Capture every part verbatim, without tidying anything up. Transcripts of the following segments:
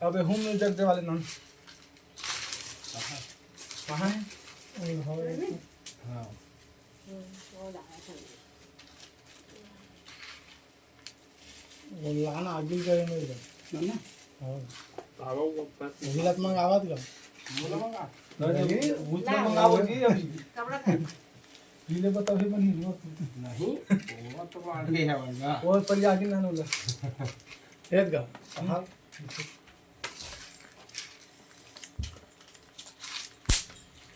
अबे हूँ मैं जग देवाले नन। कहाँ है? हाँ। वो लाना आगे गए मेरे। ना, ना। हाँ। आवा वो बस। वही लत मंगावा था। बोला मंगा। नहीं, वो तो मंगाओ जी अभी। कपड़ा पहन। पीले बताओ ही बनी। नहीं, वो तो आगे है वरना। और पर आगे ना होला। खेत का। हाँ।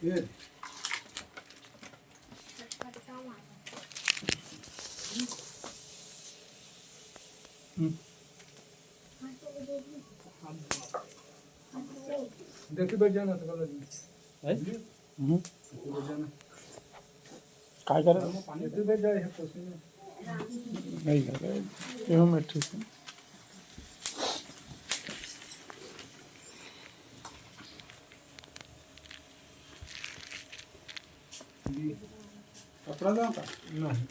ये। हम्म। देखी बैठ जाना तो गलत नहीं। हैं? हम्म। देखी बैठ जाना। काय करे? देखी बैठ जाए है कुछ नहीं। नहीं करे। ये मैं ठीक है। कपड़ा दो का? नहीं।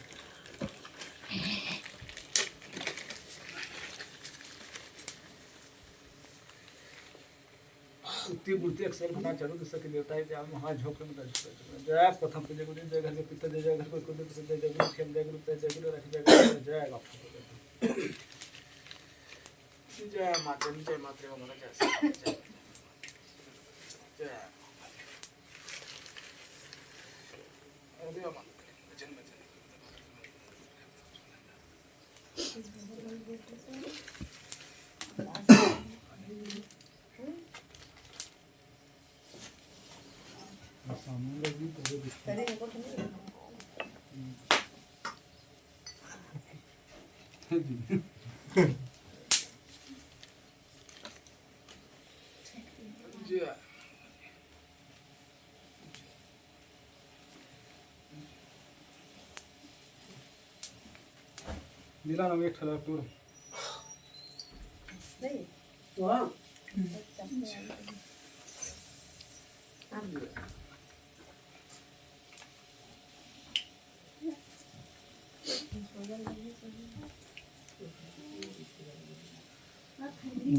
उत्ती मूर्ति अक्सर बना चढ़ो, दूसरे के देवता है, जाओ वहाँ झोंक में दर्शन करो। जय प्रथम पूजे गुरु, जय घर के पिता, जय जय घर को कुल देवता, जय जय गुरु, खेल जय गुरु, जय जय गुरु, रख जय गुरु, जय बाप। जय माता दी, जय माता दी, जय माता दी, जय। अरे माता दी, भजन, भजन। मिला ना एक ठला टूर।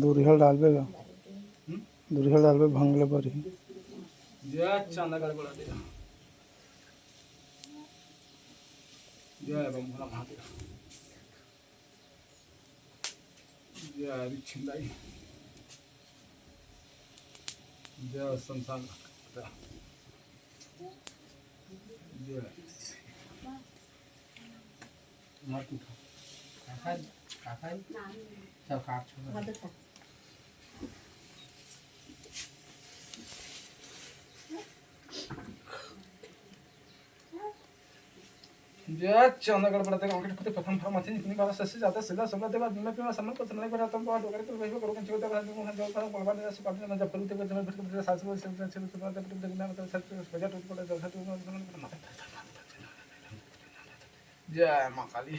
दूरिहा ल डालबे गा। हम्म? दूरिहा ल डालबे, भंग ले बरही। जय चांदा गड़बड़ा दे। जय बम भोला महादेव। जय रिछिंदाई। जय संसार। जय। मत उठा। काका, काका, सब हाथ छोड़। जय चंद्रगढ़ पड़ते गांव के ठकुते प्रथम फरम आथे, जितनी बार सस्सी जाता सीधा समझ देवा, मैं पीवा समझ को समझ पर तुमको डोकर तो वही करो, कंचो देवा, तुमको हम जो करो, बोलवा देवा, सुपारी ना जब करूँ, तेरे जब फिर कभी सास को से से से से बजट उठ पड़े, जब से जब से जय माँ काली।